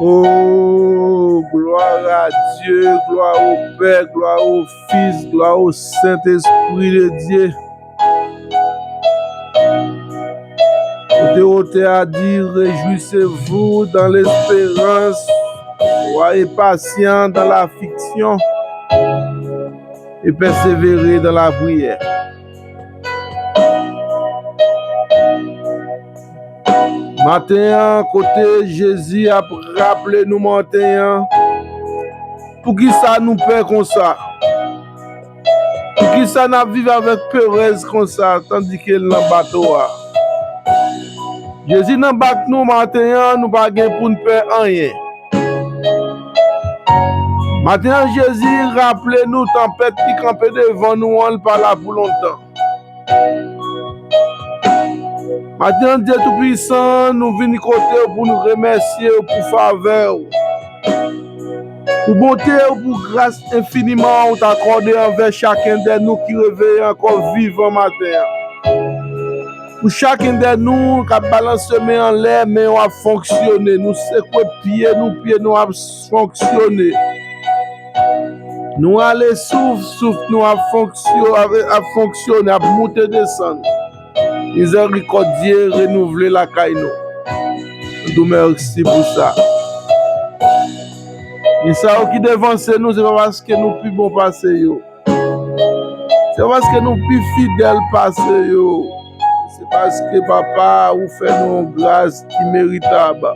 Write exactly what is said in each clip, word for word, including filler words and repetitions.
Oh, gloire à Dieu, gloire au Père, gloire au Fils, gloire au Saint-Esprit de Dieu. Kote otè a di, réjouissez-vous dans l'espérance, soyez patients dans l'affliction et persévérez dans la prière. Maten an, kote Jezi ap raple nou maten an, poukisa nou pè konsa? Poukisa n ap viv avèk perèz konsa, tandike l nan bato a? Jezi nan bak nou maten an, nou pa gen pou n pè anyen. Maten an, Jezi raple nou tanpèt ki kanpe devan nou an, l pa la pou lontan. Maten an, Dye Toupisan, nou vini kote w pou nou remèsye w pou favè w, pou bonte w, pou gras enfiniman w t akòde anvè chaken dè nou ki reveye ankò vivan maten an. Pou chaken dè nou k ap balanse men anlè, men yo ap fonksyone. Nou sekwe pye nou, pye nou ap fonksyone. Nou rale souf, souf nou ap fonksyo-, ap, ap fonksyone, ap moute desann. Mizèrikòdye renouvle lakay nou. Nou di w mèsi pou sa. Gen sa yo ki devanse nou, se pa paske nou pi bon pase yo. Se paske nou pi fidèl pase yo. Se paske, Papa, ou fè nou yon gras imeritab.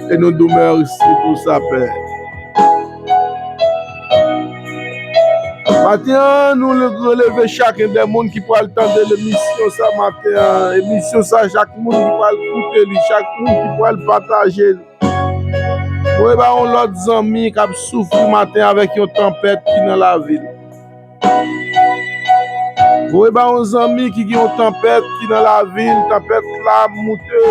E nou di w mèsi pou sa, Pè. Maten an, nou le-, releve chaken dè moun ki pral tande emisyon sa maten an. Emisyon sa, chak moun ki pral koute li, chak moun ki pral pataje li. Voye ba yon lòt zanmi k ap soufri maten avèk yon tanpèt ki nan lavi l. Voye ba yon zanmi ki gen yon tanpèt ki nan lavi l, tanpèt la ap moute.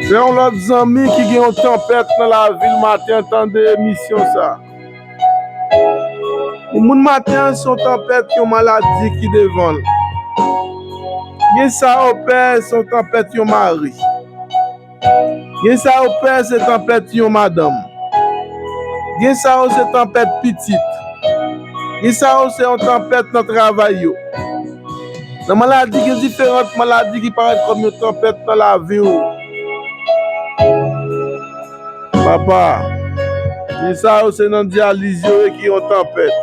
Fè yon lòt zanmi ki gen yon tanpèt nan lavi l maten an tande emisyon sa. Yon moun maten an, se yon tanpèt, yon maladi ki devan l. Gen sa yo pè, se yon tanpèt, yon mari. Gen sa yo pè, se tanpèt, yon madanm. Gen sa yo, se tanpèt, pitit. Gen sa yo, se yon tanpèt nan travay yo. Nan maladi, gen diferan maladi ki parèt kòm yon tanpèt nan lavi w. Papa, gen sa yo se nan dyaliz yo ye ki yon tanpèt.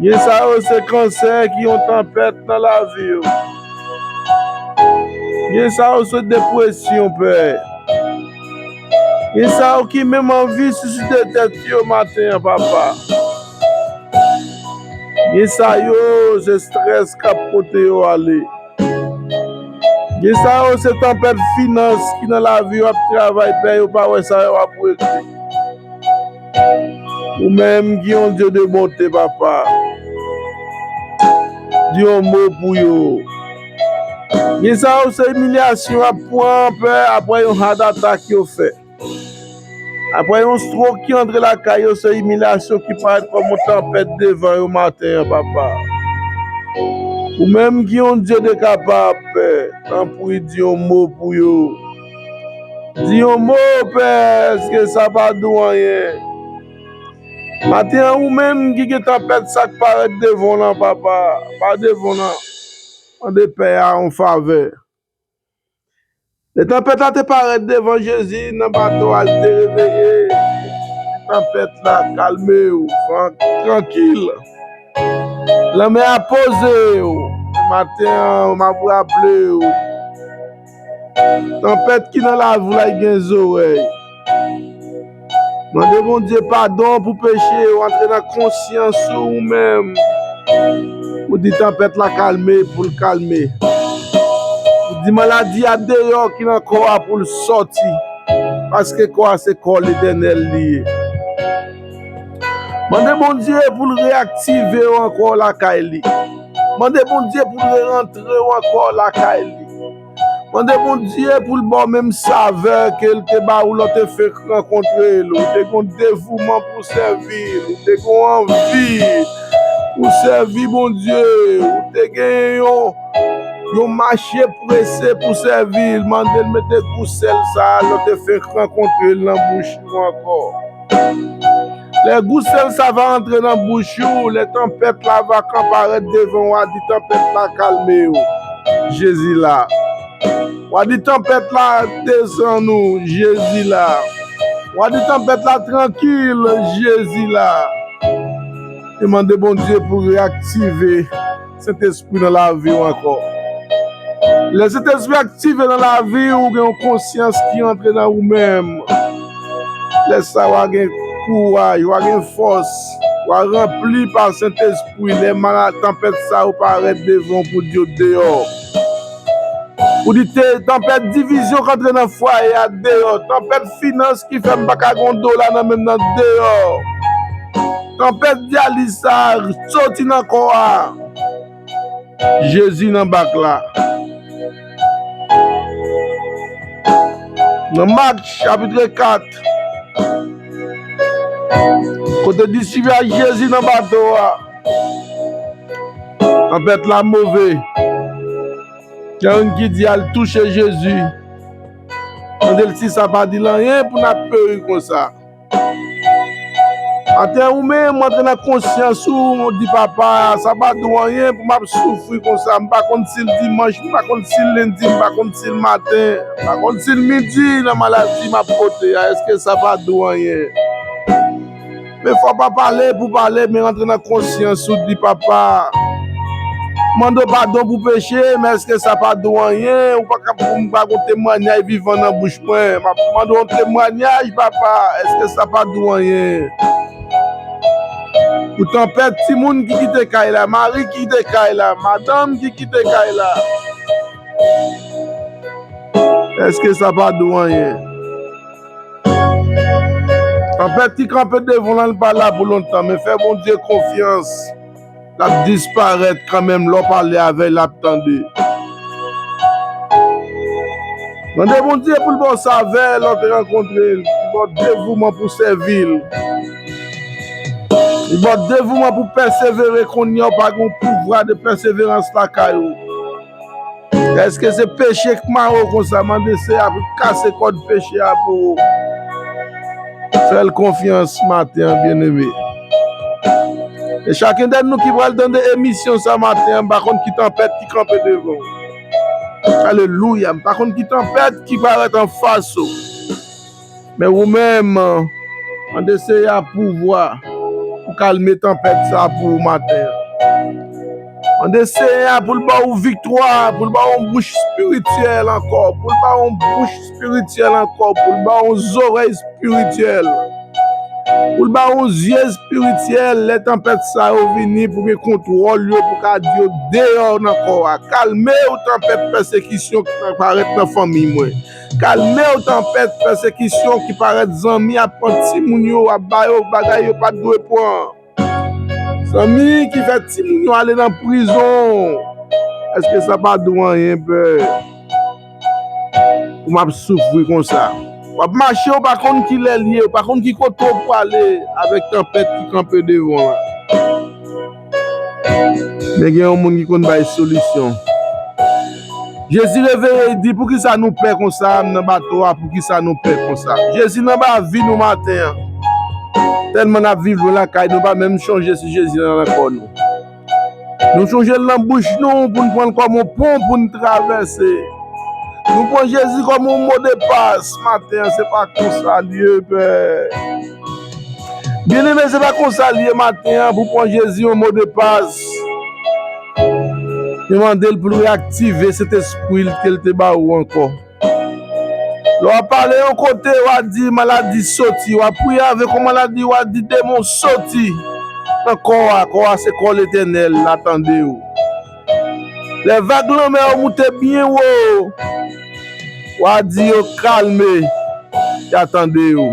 Gen sa yo se kansè ki yon tanpèt nan lavi yo. Gen sa yo se depresyon, Pè. Gen sa yo ki menm anvi siside tèt yo maten an, Papa. Gen sa yo se estrès k ap pote yo ale. Gen sa yo se tanpèt finans ki nan lavi yo ap travay, Pè, yo pa wè sa yo ap regle. Ou menm ki yon Dye de bonte, Papa, di yon mo pou yo. Gen sa yo se imilyasyon yo ap pran, Pè, apre yon heart attack yo fè. Apre yon stroke ki antre lakay yo, se imilyasyon ki parèt kòm yon tanpèt devan yo maten an, Papa. Ou menm ki yon Dye de kapab, Pè, tanpri di yon mo pou yo. Di yon mo, Pè, èske sa pa di w anyen? Maten an, ou menm ki gen tanpèt sa k parèt devan w lan, Papa, pa devan w lan. Mande Pè a yon favè. Lè tanpèt la te parèt devan Jezi nan bato a, li te reveye. Tanpèt la kalme w, van trankil. Lanmè a poze w. Maten an, m ap raple w. Tanpèt ki nan lavi w la, li gen zòrèy. Mande Bondye padon pou peche w, antre nan konsyans ou, ou menm. Ou di tanpèt la kalme, pou l kalme. Ou di maladi a deyò ki nan kò a pou l sòti. Paske kò a se kò Letènèl li ye. Mande Bondye pou l reyaktive w ankò lakay li. Mande Bondye pou l rerantre w ankò lakay li. Mande Bondye pou l ba w menm savè ke l te ba w lè w te fenk rankontre l. Ou te gen yon devouman pou w sèvi l. Ou te gen yon anvi pou w sèvi Bondye. Ou te gen yon, Yon mache prese pou sèvi l, mande l mete gou sèl sa a lè w te fenk rankontre l nan bouch nou ankò. Lè gou sèl sa va antre nan bouch ou, lè tanpèt la va kanparèt devan w, w a di tanpèt la kalme w, Jezi la. W a di tanpèt la desann ou, Jezi la. W a di tanpèt la trankil, Jezi la. E mande Bondye pou reyaktive Sentespri nan lavi w ankò. Lè Sentespri aktive nan lavi w, ou gen yon konsyans ki antre nan ou menm. Lè sa a, w a gen kouraj, w a gen fòs, w a ranpli pa Sentespri. Lè mala tanpèt sa yo parèt devan w pou di yo deyò. Pou di te tanpèt divizyon k antre nan fwaye a deyò, tanpèt finans ki fè m pa ka gen yon dola nan men m nan deyò. Tanpèt dyalis sa soti nan kò a. Jezi nan bak la. Nan Mak chapit kat, kote disip yo ak Jezi nan bato a, tanpèt la move. Gen youn ki di al touche Jezi. Mande l si sa pa di l anyen pou n ap peri konsa. Maten ou menm, ou antre nan konsyans ou, ou di, Papa, sa pa di w anyen pou m ap soufri konsa. M pa konn si l dimanch, m pa konn si l lendi, m pa konn si l maten, m pa konn si l midi nan maladi m ap pote a. Èske sa pa di w anyen? Men fò w pa pale pou pale, men rantre nan konsyans ou, di, Papa, mande w padon pou peche, men èske sa pa di w anyen? Ou pa ka pou m pa gon temwanyaj vivan nan bouch mwen. M ap mande w yon temwanyaj, Papa, èske sa pa di w anyen? Pou tanpèt timoun ki kite kay la, mari ki kite kay la, madanm ki kite kay la, èske sa pa di w anyen? Tanpèt ki kanpe devan w lan, li pa la pou lontan, men fè Bondye konfyans. L ap disparèt kanmenm, lè w pale avè l, l ap tande. Mande Bondye pou l ba w savè lè w te rankontre l, li ba w devouman pou sèvi l. Li ba w devouman pou pèsevere kounye a, w pa gen yon pouvwa de pèseverans lakay ou. Èske se peche k mare w konsa? Mande Seyè a pou l kase kòd peche a pou ou. Fè l konfyans maten an, byeneme. E chaken dè nou ki pral tande emisyon sa maten an, m pa konn ki tanpèt ki kanpe devan w. Alelouya, m pa konn ki tanpèt ki parèt anfas ou. Men ou menm, mande Seyè a pouvwa pou kalme tanpèt sa pou ou maten an. Mande Seyè a pou l ba w viktwa, pou l ba w yon bouch espirityèl ankò, pou l ba w yon bouch espirityèl ankò, pou l ba w yon zòrèy espirityèl, pou l ba w yon zye espirityèl. Lè tanpèt sa yo vini, pou gen kontwòl yo, pou ka di yo deyò nan kò a. Kalme w, tanpèt pèsekisyon ki parèt nan fanmi mwen. Kalme w, tanpèt pèsekisyon ki parèt zanmi ap pran timoun yo, ap ba yo bagay yo pa t dwe pran. Zanmi ki fè timoun yo ale nan prizon. Èske sa pa di w anyen, Pè? Pou m ap soufri konsa. W ap mache, w pa konn kilè l ye, w pa konn ki kote w prale avèk tanpèt ki kanpe devan w la. Men gen yon moun ki konn bay solisyon. Jezi reveye, li di, "Poukisa nou pè konsa nan bato a? Poukisa nou pè konsa?" Jezi nan ba vi nou maten an. Tèlman n ap viv lwen lakay nou, pa menm chonje si Jezi nan kò nou. Nou chonje l nan bouch nou pou n pran l kòm yon pon pou n travèse. Nou pran Jezi kòm yon mo de pas maten an, se pa konsa l ye, Pè. Byeneme, se pa konsa l ye maten an pou pran Jezi yon mo de pas. Demande l pou l reyaktive Sentespri l ke l te ba ou ankò. Lè w ap pale yon kote, w a di maladi soti, w ap priye avèk yon maladi, w a di demon soti nan kò a, kò a se kò Letènèl, l a tande w. Lè vag lanmè yo moute byen wo, w a di yo kalme, y a tande w.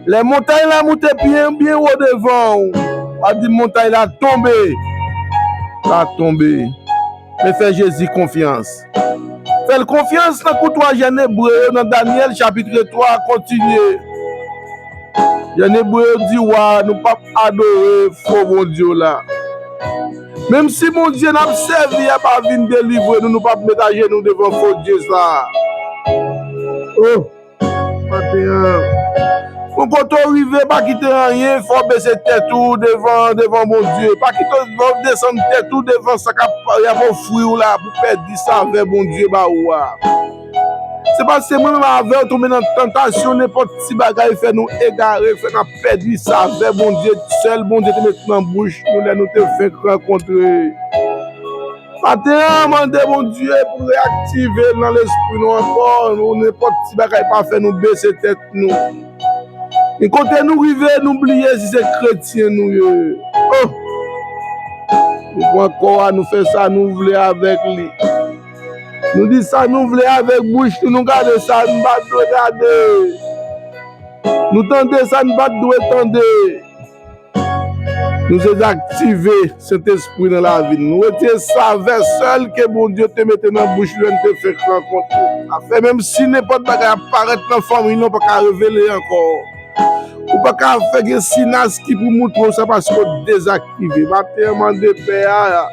Lè montay la moute byen, byen wo devan w, w a di montay la tonbe, l a tonbe. Men fè Jezi konfyans. Fè l konfyans nan koutwa jèn ebre yo nan Danyèl chapit twa kontinye. Jèn ebre yo di wa, "Nou p ap adore fo bondye w la." Menm si Bondye n ap sèvi a pa vin delivre nou, nou p ap met ajenou devan fo dye sa a. Oh, maten an. Bon, kote w rive, pa kite anyen fè w bese tèt ou devan, devan Bondye. Pa kite w desann tèt ou devan sa k ap, y ap ofri w la pou pèdi savè Bondye ba ou a. Se paske mwen menm avè w tonbe nan tantasyon, nenpòt ti bagay fè nou egare, fè n ap pèdi savè Bondye, sèl Bondye te met nan bouch nou lè nou te fenk rankontre. Maten an, mande Bondye pou reyaktive l nan lespri nou ankò, nou nenpòt ti bagay pa fè nou bese tèt nou. E kote nou rive, nou bliye si se kretyen nou ye. Oh! Nou pran kò a, nou fè sa nou vle avèk li. Nou di sa nou vle avèk bouch nou, nou gade sa nou pa t dwe gade. Nou tande sa nou pa t dwe tande. Nou dezaktive Sentespri nan lavi n. Nou retire savè sèl ke Bondye te mete nan bouch li lè n te fenk rankontre. Afè menm si nenpòt bagay ap parèt nan fanmi nou, pa ka revele ankò. Ou pa ka fè gen sinas ki pou moutre w sa paske w dezaktive. Maten an, mande Pè a,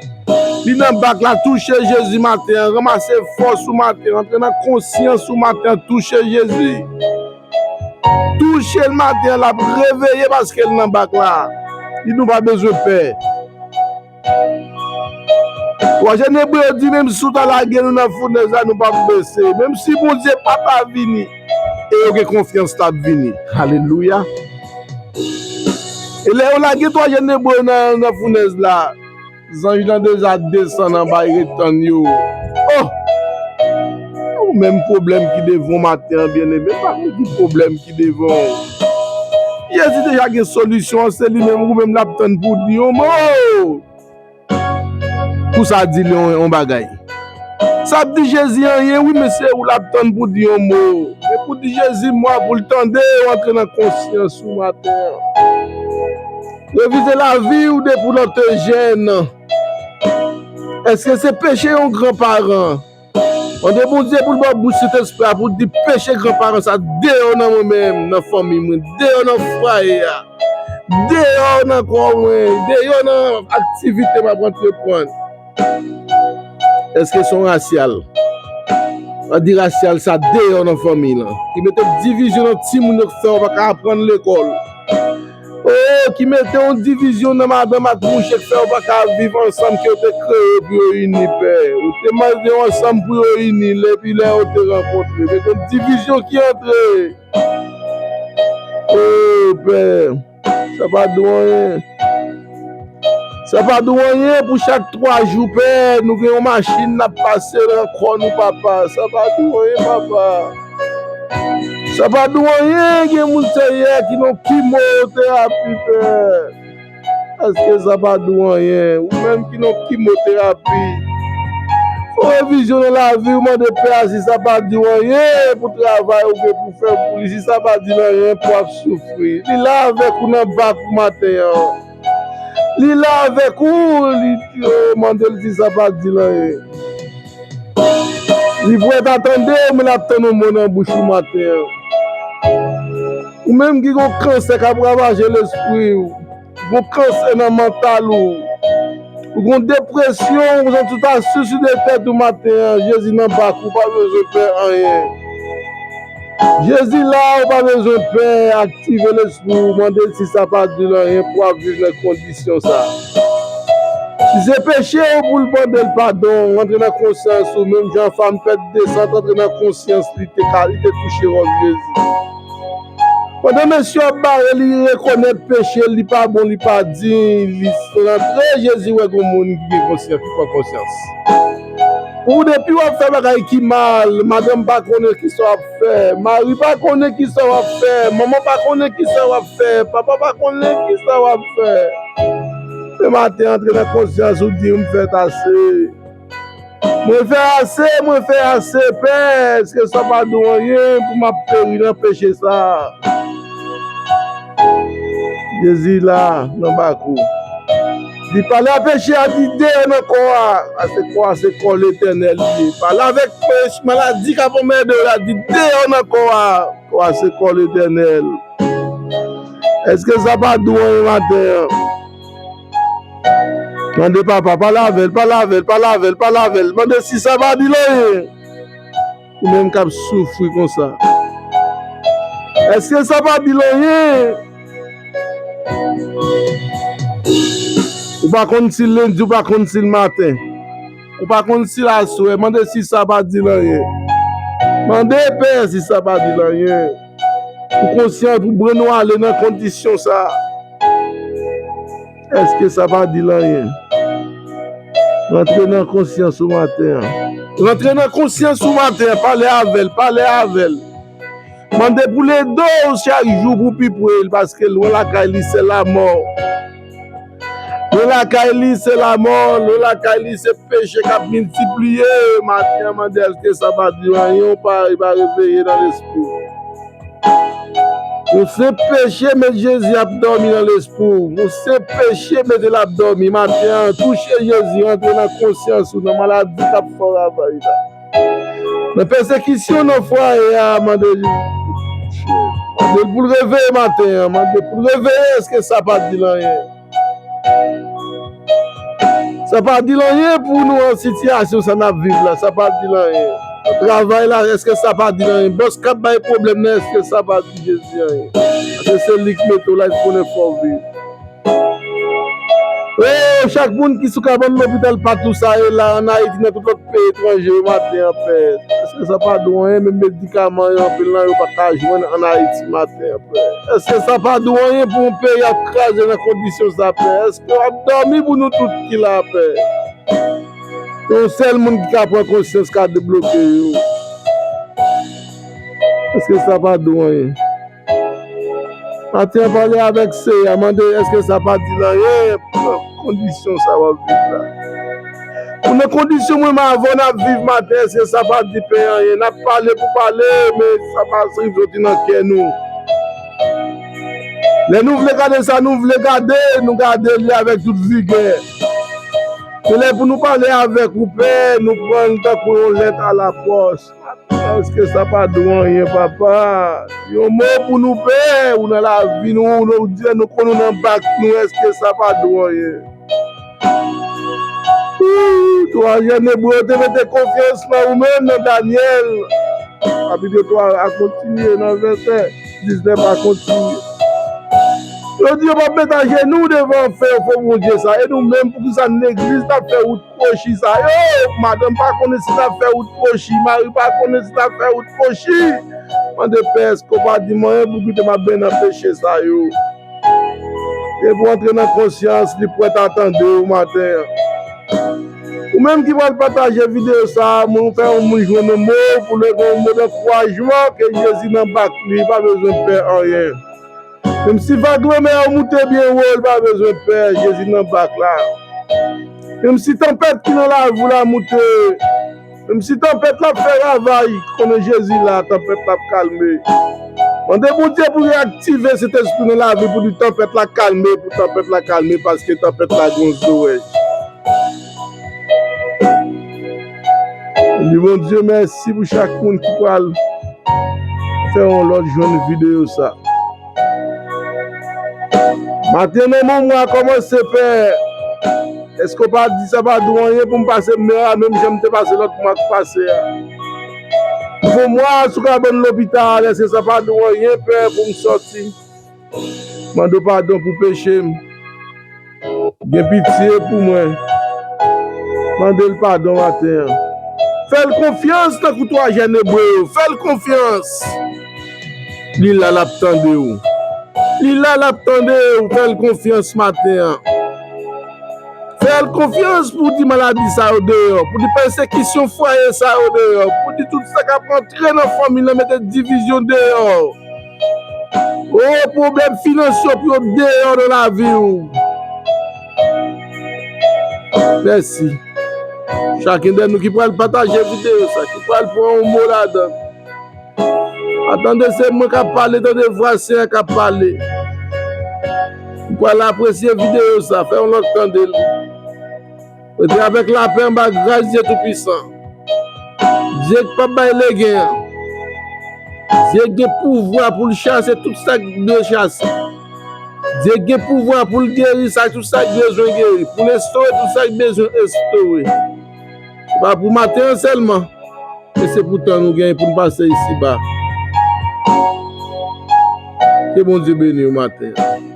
li nan bak la, touche Jezi maten an, ranmase fòs ou maten an, antre nan konsyans ou maten an, touche Jezi. Touche l maten an, l ap reveye paske l nan bak la. Li di nou pa bezwen pè. Twazyèm Ebre yo di, menm si w ta lage nou nan founèz la, nou p ap bese. Menm si Bondye pa ta vini, e yo gen konfyans l ap vini. Alelouya. E lè yo lage twazyèm Ebre yo nan, nan founèz la, zanj lan deja desann anba, y ret tann yo. Oh! Ou menm pwoblèm ki devan w maten an, byeneme, pa gen ki pwoblèm ki devan w. Jezi deja gen solisyon an, se li menm ou menm l ap tann pou di yon mo. Pou sa di li yon, yon bagay. Sa ap di Jezi anyen, wi, men se ou l ap tann pou di yon mo. Men pou di Jezi mo a, pou l tande, w antre nan konsyans ou maten an. Revize lavi w depi w nan te jèn. Èske se peche yon granparan? Mande Bondye pou l ba w bouch Sentespri a pou l di peche granparan sa deyò nan mwen menm, nan fanmi mwen, deyò nan fwaye a, deyò nan kò mwen, deyò nan aktivite m ap antreprann. Èske se yon rasyal? An di rasyal sa deyò nan fanmi lan. Ki mete divizyon nan timoun yo k fè w pa ka aprann lekòl. Oh, ki mete yon divizyon nan madanm ak mouche k fè yo pa ka viv ansanm ke yo te kreye pou yo ini, Pè. Ou te mande yo ansanm pou yo ini, epi lè yo te rankontre. Mete yon divizyon ki antre. Oh, Pè, sa pa di w anyen. Sa pa di w anyen pou chak twa jou, Pè, nou gen yon machin n ap pase nan kò nou, papa. Sa pa di w anyen, papa. Sa pa di w anyen, gen moun Senyè ki nan kimoterapi, Pè. Èske sa pa di w anyen? Ou menm ki nan kimoterapi, fè yon revizyon nan lavi w, mande Pè a si sa pa di w anyen pou travay ou gen pou fè pou li, si sa pa di l anyen pou w ap soufri. Li la avèk ou nan bak ou maten an. Li la avèk ou, li di, oh, mande l si sa pa di l anyen. Li prèt a tande w, men l ap tann yon mo nan bouch ou maten an. Ou menm ki gon kansè k ap ravaje lespri w, gon kansè nan mantal ou, ou gon depresyon, ou santi w ta siside tèt ou maten an, Jezi nan bak ou, pa bezwen pè anyen. Jezi la, ou pa bezwen pè, aktive lespri w, mande l si sa pa di l anyen pou w ap viv nan kondisyon sa. Si se peche w pou l mande l padon, rantre nan konsyans ou, menm jan fanm pèt de san t rantre nan konsyans li te ka, li te touche wòb Jezi. Pandan mesye ap bare, li rekonèt peche l, li pa bon, li pa diy, li rantre, Jezi wè gon moun ki gen konsyans, ki pran konsyans. Ou depi w ap fè bagay ki mal, madanm pa konnen kisa w ap fè, mari pa konnen kisa w ap fè, manman pa konnen kisa w ap fè, papa pa konnen kisa w ap fè. Men maten antre nan konsyans ou di, "M fèt ase. Mwen fè ase, mwen fè ase, Pè, èske sa pa di w anyen pou m ap peri nan peche sa a?" Jezi la, nan bak ou. Li pale a peche a, di deyò nan kò a. Paske kò a se kò Letènèl li ye. Pale avèk peche, maladi k ap anmède w la, di deyò nan kò a. Kò a se kò Letènèl. Èske sa pa di w anyen maten an? Mande papa, pale avè l, pale avè l, pale avè l, pale avè l. Mande si sa pa di l anyen. Ou menm k ap soufri konsa. Èske sa pa di l anyen? Ou pa konn si l lendi, ou pa konn si l maten. Ou pa konn si l aswè. Mande si sa pa di l anyen. Mande pè si sa pa di l anyen. Ou konsyan pou brenn ou ale nan kondisyon sa a. Èske sa pa di l anyen? Rantre nan konsyans ou maten an. Rantre nan konsyans ou maten an. Pale avè l, pale avè l. Mande pou l ede w chak jou pou w pi pre l, paske lwen lakay li se lamò. Lwen lakay li se lamò, lwen lakay li se peche k ap miltipliye. Maten an, mande èske sa pa di w anyen, ou pa, li pa reveye nan lespri w. Yon senp peche met Jezi ap dòmi nan lespri w. Yon senp peche mete l ap dòmi. Maten an, touche Jezi, rantre nan konsyans ou, nan maladi k ap fè w ravay la. Nan pèsekisyon nan fwaye a, mande, mande l pou l reveye maten an, mande pou l reveye, èske sa pa di l anyen? Sa pa di l anyen pou nou an sitiyasyon sa n ap viv la, sa pa di l anyen. Nan travay la, èske sa pa di l anyen? Bòs k ap bay pwoblèm nan, èske sa pa di Jezi anyen? Paske se li k mete w la, li konnen fò w viv. Oh, chak moun ki sou kabann lopital patou sa ye la, ann Ayiti, nan tout lòt peyi etranje yo maten an, pè. Èske sa pa di w anyen? Menm medikaman yo, anpil nan yo pa ka jwenn ann Ayiti maten an, pè. Èske sa pa di w anyen pou yon peyi ap kraze nan kondisyon sa, pè? Èske w ap dòmi pou nou tout ki la, pè? Yon sèl moun ki ka pran konsyans ka debloke yo. Èske sa pa di w anyen? Maten an, pale avèk Seyè a, mande èske sa pa di l anyen pou kondisyon sa w ap viv la. Pou nan kondisyon mwen menm avè w n ap viv maten, èske sa pa di Pè anyen? N ap pale pou pale, men sa pa rive soti nan kè nou. Lè nou vle gade sa nou vle gade, nou gade li avèk tout vigè. Men lè pou nou pale avèk ou, Pè, nou pran l tankou yon lèt alapòs. Èske sa pa di w anyen, papa? Yon mo pou nou, Pè, ou nan lavi nou, nou di nou konn ou nan bak nou, èske sa pa di w anyen? Ooh, twa jèn Ebre yo te mete konfyans nan ou menm, nan Danyèl. Chapit twa a kontinye nan vèsè diznèf a kontinye. Yo di yo p ap met ajenou devan fo, fo bondye sa. E nou menm, poukisa legliz t ap fè wout kwochi sa yo? Madanm pa konnen si l ap fè wout kwochi, mari pa konnen si l ap fè wout kwochi. Mande Pè, èske w pa di m anyen pou kite m ap benyen nan peche sa yo? E pou antre nan konsyans, li prèt a tande w maten an. Ou menm ki pral pataje videyo sa a, mwen fè yon moun jwenn yon mo pou l gen yon mo dankourajman ke Jezi nan bak li, li pa bezwen pè anyen. Menm si vag lanmè a moute byen wo, li pa bezwen pè, Jezi nan bak la. Menm si tanpèt ki nan lavi w la moute, menm si tanpèt la ap fè ravaj, konnen Jezi la, tanpèt la ap kalme. Mande Bondye pou reyaktive Sentespri nan lavi pou di tanpèt la kalme, pou tanpèt la kalme, paske tanpèt la gen yon zorèy. Di Bondye mèsi pou chak moun ki pral fè yon lòt jwenn videyo sa. Maten nan mwa a kòmanse, Pè. Èske w pa di sa pa di w anyen pou m pase mwa a menm jan m te pase lòt mwa k pase a? M fè mwa a sou kabann lopital, èske sa pa di w anyen, Pè, pou m sòti? Mande w padon pou peche m. Gen pitye pou mwen. Mande l padon maten an. Fè l konfyans tankou twa jèn Ebre yo. Fè l konfyans. Li la, l ap tande w. Li la, l ap tande w. Fè l konfyans maten an. Fè l konfyans pou di maladi sa yo deyò, pou di pèsekisyon fwaye sa yo deyò, pou di tout sa k ap antre nan fanmi nan mete divizyon deyò. O, pwoblèm finansye pou yo deyò nan lavi w. Mèsi. Chaken dè nou ki pral pataje videyo sa, ki pral pran yon mo ladan. Pa tande se mwen k ap pale, tande vwa Seyè k ap pale. Ou pral apresye videyo sa, fè yon lòt tande l. Rete avèk lapè anba gras Dye Toupisan. Dye k p ap bay legen an. Dye k gen pouvwa pou l chase tout sa k dwe chase. Dye gen pouvwa pou l geri sa, tout sa k bezwen geri, pou l restore tout sa k bezwen restore. Se pa pou maten an sèlman, men se pou tan nou genyen pou n pase isiba. Ke Bondye beni w maten an.